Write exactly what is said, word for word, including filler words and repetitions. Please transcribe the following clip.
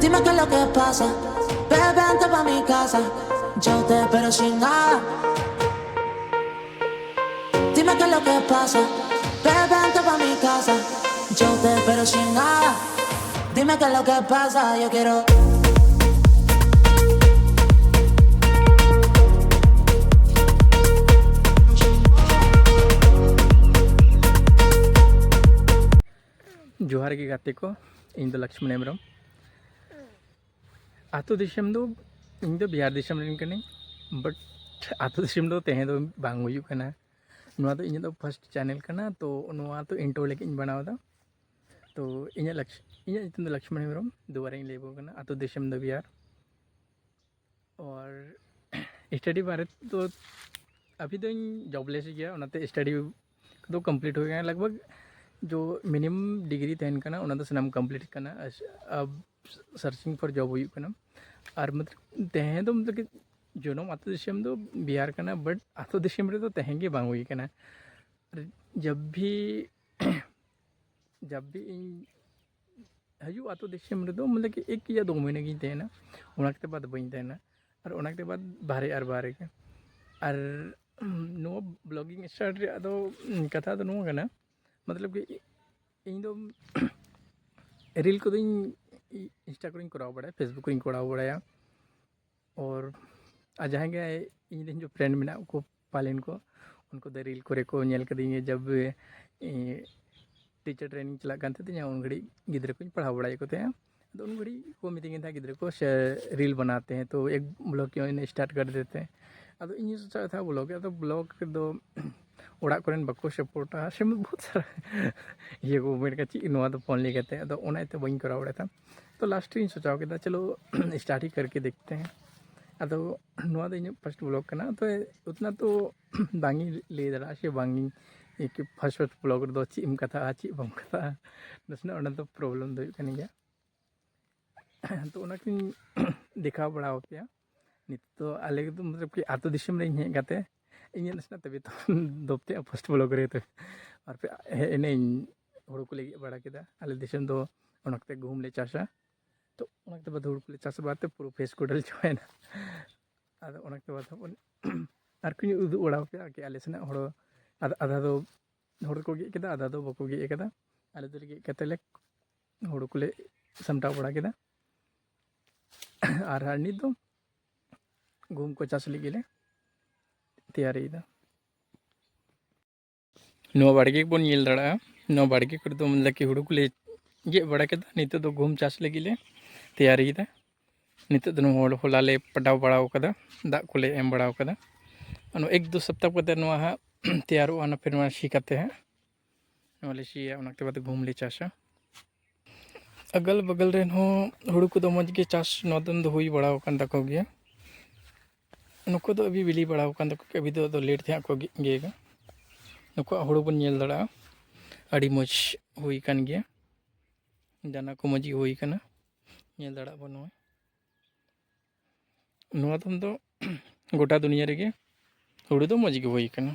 Dime qué es lo que pasa, ven, vente pa' mi casa. Yo te espero sin nada. Dime qué es lo que pasa, ven, vente pa' mi casa. Yo te espero sin nada. Dime qué es lo que pasa, yo quiero. ᱡᱚᱦᱟᱨ ᱜᱮ ᱜᱟᱛᱮ ᱠᱚ, ᱤᱧ ᱫᱚ ᱞᱚᱠᱥᱢᱚᱱ ᱦᱮᱢᱵᱨᱚᱢ᱾ ᱟᱹᱛᱩ ᱫᱤᱥᱚᱢ ᱫᱚ, ᱤᱧ ᱫᱚ ᱵᱤᱦᱟᱨ ᱫᱤᱥᱚᱢ ᱨᱮᱱ ᱠᱟᱹᱱᱟᱹᱧ, but ᱟᱹᱛᱩ ᱫᱤᱥᱚᱢ ᱫᱚ ᱛᱟᱦᱮᱸ ᱫᱚ ᱵᱟᱝ ᱦᱩᱭᱩᱜ ᱠᱟᱱᱟ᱾ ᱱᱚᱣᱟ ᱫᱚ ᱤᱧᱟᱹᱜ ᱫᱚ first channel ᱠᱟᱱᱟ, ᱛᱚ ᱱᱚᱣᱟ ᱫᱚ intro ᱞᱟᱹᱜᱤᱫ ᱤᱧ ᱵᱮᱱᱟᱣ ᱮᱫᱟ᱾ ᱛᱚ ᱤᱧᱟᱹᱜ ᱞᱚᱠᱥ-, ᱤᱧᱟᱹᱜ ᱧᱩᱛᱩᱢ ᱫᱚ ᱞᱚᱠᱥᱢᱚᱱ ᱦᱮᱢᱵᱨᱚᱢ, ᱫᱩᱵᱟᱨᱟ ᱤᱧ ᱞᱟᱹᱭ ᱟᱵᱚᱱ ᱠᱟᱱᱟ, ᱟᱹᱛᱩ ᱫᱤᱥᱚᱢ ᱫᱚ ᱵᱤᱦᱟᱨ᱾ ᱟᱨ study ᱵᱟᱨᱮ ᱫᱚ ᱟᱵᱷᱤ ᱫᱚᱧ jobless ᱜᱮᱭᱟ, ᱚᱱᱟᱛᱮ study ᱠᱚᱫᱚ complete ᱦᱩᱭ ᱟᱠᱟᱱᱟ᱾ ᱞᱟᱜᱽ ᱵᱷᱟᱜᱽ ᱡᱚ minimum degree ᱛᱟᱦᱮᱱ ᱠᱟᱱᱟ, ᱚᱱᱟ ᱫᱚ ᱥᱟᱱᱟᱢ complete ᱠᱟᱱᱟ᱾ ᱟᱨ ᱟᱵ searching for job ᱦᱩᱭᱩᱜ ᱠᱟᱱᱟ᱾ ᱟᱨ ᱢᱚᱛᱞᱚᱵ ᱛᱟᱦᱮᱸ ᱫᱚ ᱢᱚᱛᱞᱚᱵ ᱠᱤ ᱡᱚᱱᱚᱢ ᱟᱹᱛᱩ ᱫᱤᱥᱚᱢ ᱫᱚ ᱵᱤᱦᱟᱨ ᱠᱟᱱᱟ, but ᱟᱹᱛᱩ ᱫᱤᱥᱚᱢ ᱨᱮᱫᱚ ᱛᱟᱦᱮᱸ ᱜᱮ ᱵᱟᱝ ᱦᱩᱭ ᱠᱟᱱᱟ᱾ ᱟᱨ ᱡᱟᱵ ᱵᱷᱤ ᱡᱟᱵ ᱵᱷᱤ ᱤᱧ ᱦᱤᱡᱩᱜ ᱟᱹᱛᱩ ᱫᱤᱥᱚᱢ ᱨᱮᱫᱚ ᱢᱚᱛᱞᱚᱵ ᱠᱤ ᱮᱠ ᱭᱟ ᱫᱳ ᱢᱟᱹᱦᱱᱟᱹ ᱜᱤᱧ ᱛᱟᱦᱮᱱᱟ, ᱚᱱᱟ ᱠᱟᱛᱮ ᱵᱟᱫ ᱵᱟᱹᱧ ᱛᱟᱦᱮᱱᱟ᱾ ᱟᱨ ᱚᱱᱟ ᱠᱟᱛᱮ ᱵᱟᱫ ᱵᱟᱦᱨᱮ ᱟᱨ ᱵᱟᱦᱨᱮ ᱜᱮ᱾ ᱟᱨ ᱱᱚᱣᱟ vlogging start ᱨᱮᱭᱟᱜ ᱫᱚ ᱠᱟᱛᱷᱟ ᱫᱚ ᱱᱚᱣᱟ ᱠᱟᱱᱟ, ᱢᱚᱛᱞᱚᱵ ᱠᱤ ᱤᱧ ᱫᱚ reel ᱠᱚᱫᱚᱧ Insta ᱠᱚᱨᱮᱧ ᱠᱚᱨᱟᱣ ᱵᱟᱲᱟᱭᱟ, Facebook ᱠᱚᱨᱮᱧ ᱠᱚᱨᱟᱣ ᱵᱟᱲᱟᱭᱟ᱾ ᱟᱨ ᱟᱨ ᱡᱟᱦᱟᱸᱭ ᱜᱮ ᱤᱧ ᱨᱮᱱ ᱡᱚ friend ᱢᱮᱱᱟᱜ ᱠᱚ ᱯᱟᱞᱮᱱ ᱠᱚ, ᱩᱱᱠᱩ ᱫᱚ reel ᱠᱚᱨᱮ ᱠᱚ ᱧᱮᱞ ᱠᱟᱫᱤᱧᱟ ᱡᱟᱵ teacher training ᱪᱟᱞᱟᱜ ᱠᱟᱱ ᱛᱟᱦᱮᱸ ᱛᱤᱧᱟ, ᱩᱱ ᱜᱷᱟᱹᱲᱤᱡ ᱜᱤᱫᱽᱨᱟᱹ ᱠᱚᱧ ᱯᱟᱲᱦᱟᱣ ᱵᱟᱲᱟᱭᱮᱫ ᱠᱚ ᱛᱟᱦᱮᱸᱜᱼᱟ᱾ ᱟᱫᱚ ᱩᱱ ᱜᱷᱟᱹᱲᱤᱡ ᱠᱚ ᱢᱤᱛᱟᱹᱧ ᱠᱟᱱ ᱛᱟᱦᱮᱸᱫ, "ᱜᱤᱫᱽᱨᱟᱹ ᱠᱚ ᱥᱮ reel ᱵᱟᱱᱟᱛᱮ ᱦᱮᱸ ᱛᱚ ᱮᱠ vlog ᱠᱤᱭᱚᱸ start ᱠᱟᱨ ᱫᱮᱛᱮ ᱦᱮᱸ?" ᱟᱫᱚ ᱤᱧ ᱥᱚᱪᱟᱣ ᱛᱟᱦᱮᱸᱫ vlog, ᱟᱫᱚ vlog ᱨᱮᱫᱚ ᱚᱲᱟᱜ ᱠᱚᱨᱮᱱ ᱵᱟᱠᱚ support ᱟ, ᱥᱮ ᱵᱚᱦᱩᱛ ᱥᱟᱨᱟ ᱤᱭᱟᱹ ᱠᱚ ᱢᱮᱱ ᱠᱟᱜ ᱪᱮᱫ ᱱᱚᱣᱟ ᱫᱚ ᱯᱷᱳᱱ ᱞᱟᱹᱭ ᱠᱟᱛᱮ, ᱟᱫᱚ ᱚᱱᱟ ᱤᱭᱟᱹᱛᱮ ᱵᱟᱹᱧ ᱠᱚᱨᱟᱣ ᱫᱟᱲᱮᱭᱟᱜ ᱛᱟᱦᱮᱸᱫ᱾ ᱛᱚ last ᱨᱤᱧ ᱥᱚᱪᱟᱣ ᱠᱮᱫᱟ, ᱪᱚᱞᱚ start ᱦᱤ ᱠᱟᱨᱠᱮ ᱫᱮᱠᱷᱛᱮ ᱦᱮᱸ᱾ ᱟᱫᱚ ᱱᱚᱣᱟ ᱫᱚ ᱤᱧᱟᱹᱜ first vlog ᱠᱟᱱᱟ, ᱛᱚ ᱩᱛᱱᱟ ᱛᱚ ᱵᱟᱝ ᱤᱧ ᱞᱟᱹᱭ ᱫᱟᱲᱮᱭᱟᱜᱼᱟ ᱥᱮ ᱵᱟᱝ ᱤᱧ first first vlog ᱨᱮᱫᱚ ᱪᱮᱫ ᱮᱢ ᱠᱟᱛᱷᱟᱜᱼᱟ ᱪᱮᱫ ᱵᱟᱢ ᱠᱟᱛᱷᱟᱜᱼᱟ, ᱱᱟᱥᱮᱱᱟᱜ ᱚᱱᱟ ᱫᱚ problem ᱫᱚ ᱦᱩᱭᱩᱜ ᱠᱟᱱ ᱜᱮᱭᱟ᱾ ᱛᱚ ᱚᱱᱟ ᱠᱚᱧ ᱫᱮᱠᱷᱟᱣ ᱵᱟᱲᱟ ᱟᱯᱮᱭᱟ᱾ ᱱᱤᱛᱚᱜ ᱫᱚ ᱟᱞᱮ ᱫᱚ ᱢᱚᱛᱞᱚᱵ ᱠᱤ ᱟᱹᱛᱩ ᱫᱤᱥᱚᱢ ᱨᱮ ᱤᱧ ᱦᱮᱡ ᱠᱟᱛᱮ ᱤᱧᱟᱹᱜ ᱱᱟᱥᱮᱱᱟᱜ ᱛᱟᱵᱤᱭᱚᱛ ᱫᱚᱯᱛᱮ first vlog ᱨᱮ ᱛᱚ ᱟᱨ ᱯᱮ ᱦᱮᱡ ᱮᱱᱟᱹᱧ ᱦᱩᱲᱩ ᱠᱚᱞᱮ ᱜᱮᱫ ᱵᱟᱲᱟ ᱠᱮᱫᱟ᱾ ᱟᱞᱮ ᱫᱤᱥᱚᱢ ᱫᱚ ᱚᱱᱟ ᱠᱟᱛᱮ ᱜᱩᱦᱩᱢ ᱞᱮ ᱪᱟᱥᱟ᱾ ᱛᱚ ᱚᱱᱟ ᱠᱟᱛᱮ ᱵᱟᱫ ᱦᱩᱲᱩ ᱠᱚᱞᱮ ᱪᱟᱥ ᱵᱟᱫ ᱛᱮ ᱯᱩᱨᱟᱹ ᱯᱷᱮᱥ ᱠᱚ ᱰᱟᱞ ᱪᱟᱵᱟᱭᱮᱱᱟ᱾ ᱟᱫᱚ ᱚᱱᱟ ᱠᱟᱛᱮ ᱵᱟᱫ ᱦᱚᱸ ᱟᱨ ᱠᱚᱧ ᱩᱫᱩᱜ ᱵᱟᱲᱟ ᱟᱯᱮᱭᱟ ᱠᱤ ᱟᱞᱮ ᱥᱮᱱᱟᱜ ᱦᱳᱲᱳ ᱟᱫ- ᱟᱫᱷᱟ ᱫᱚ ᱦᱚᱲ ᱠᱚ ᱜᱮᱫ ᱠᱮᱫᱟ, ᱟᱫᱷᱟ ᱫᱚ ᱵᱟᱠᱚ ᱜᱮᱫ ᱠᱟᱫᱟ᱾ ᱟᱞᱮ ᱫᱚᱞᱮ ᱜᱮᱫ ᱠᱟᱛᱮ ᱞᱮ ᱦᱳᱲᱳ ᱠᱚᱞᱮ ᱥᱟᱢᱴᱟᱣ ᱵᱟᱲᱟ ᱠᱮᱫᱟ᱾ ᱟᱨ ᱱᱤᱛ ᱫᱚ ᱜᱩᱦᱩᱢ ᱠᱚ ᱪᱟᱥ ᱞᱟᱹᱜᱤᱫ ᱞᱮ ᱛᱮᱭᱟᱨᱤᱭᱮᱫᱟ᱾ ᱱᱚᱣᱟ ᱵᱟᱲᱜᱮ ᱵᱚᱱ ᱧᱮᱞ ᱫᱟᱲᱮᱭᱟᱜᱼᱟ᱾ ᱱᱚᱣᱟ ᱵᱟᱲᱜᱮ ᱠᱚᱨᱮ ᱫᱚ ᱢᱚᱛᱞᱚᱵ ᱠᱤ ᱦᱩᱲᱩ ᱠᱚᱞᱮ ᱜᱮᱫ ᱵᱟᱲᱟ ᱠᱮᱫᱟ᱾ ᱱᱤᱛᱚᱜ ᱫᱚ ᱜᱩᱦᱩᱢ ᱪᱟᱥ ᱞᱟᱹᱜᱤᱫ ᱞᱮ ᱛᱮᱭᱟᱨᱤᱭᱮᱫᱟ᱾ ᱱᱤᱛᱚᱜ ᱫᱚ ᱱᱚᱣᱟ ᱦᱚᱞᱟ ᱞᱮ ᱯᱟᱰᱟᱣ ᱵᱟᱲᱟᱣ ᱠᱟᱫᱟ, ᱫᱟᱜ ᱠᱚᱞᱮ ᱮᱢ ᱵᱟᱲᱟᱣ ᱠᱟᱫᱟ᱾ ᱚᱱᱟ ᱮᱠ ᱫᱩ ᱥᱚᱯᱛᱟᱦ ᱠᱟᱛᱮ ᱱᱚᱣᱟ ᱦᱟᱸᱜ ᱛᱮᱭᱟᱨᱚᱜᱼᱟ, ᱚᱱᱟ ᱯᱷᱤᱨ ᱱᱚᱣᱟ ᱥᱤ ᱠᱟᱛᱮ ᱦᱟᱸᱜ ᱱᱚᱣᱟ ᱞᱮ ᱥᱤᱭᱟ, ᱚᱱᱟ ᱠᱟᱛᱮ ᱵᱟᱫᱮ ᱜᱩᱦᱩᱢ ᱞᱮ ᱪᱟᱥᱟ᱾ ᱟᱜᱟᱞ ᱵᱟᱜᱟᱞ ᱨᱮᱱ ᱦᱚᱸ ᱦᱩᱲᱩ ᱠᱚᱫᱚ ᱢᱚᱡᱽ ᱜᱮ ᱪᱟᱥ ᱱᱚᱣᱟ ᱫᱤᱱ ᱫᱚ ᱦᱩᱭ ᱵᱟᱲᱟᱣ ᱟᱠᱟᱱ ᱛᱟᱠᱚ ᱜᱮᱭᱟ᱾ ᱱᱩᱠᱩ ᱫᱚ ᱟᱹᱵᱤ ᱵᱤᱞᱤ ᱵᱟᱲᱟᱣ ᱟᱠᱟᱱ ᱛᱟᱠᱚ ᱜᱮᱭᱟ, ᱟᱹᱵᱤ ᱫᱚ ᱟᱫᱚ ᱞᱮᱴ ᱛᱮ ᱦᱟᱸᱜ ᱠᱚ ᱜᱮ-, ᱜᱮᱫᱟ᱾ ᱱᱩᱠᱩᱣᱟᱜ ᱦᱩᱲᱩ ᱵᱚᱱ ᱧᱮᱞ ᱫᱟᱲᱮᱭᱟᱜᱼᱟ, ᱟᱹᱰᱤ ᱢᱚᱡᱽ ᱦᱩᱭ ᱟᱠᱟᱱ ᱜᱮᱭᱟ, ᱫᱟᱱᱟ ᱠᱚ ᱢᱚᱡᱽ ᱜᱮ ᱦᱩᱭ ᱟᱠᱟᱱᱟ, ᱧᱮᱞ ᱫᱟᱲᱮᱭᱟᱜ ᱵᱚᱱ ᱱᱚᱜᱼᱚᱭ᱾ ᱱᱚᱣᱟ ᱫᱚᱢ ᱫᱚ ᱜᱚᱴᱟ ᱫᱩᱱᱤᱭᱟᱹ ᱨᱮᱜᱮ ᱦᱩᱲᱩ ᱫᱚ ᱢᱚᱡᱽ ᱜᱮ ᱦᱩᱭ ᱟᱠᱟᱱᱟ᱾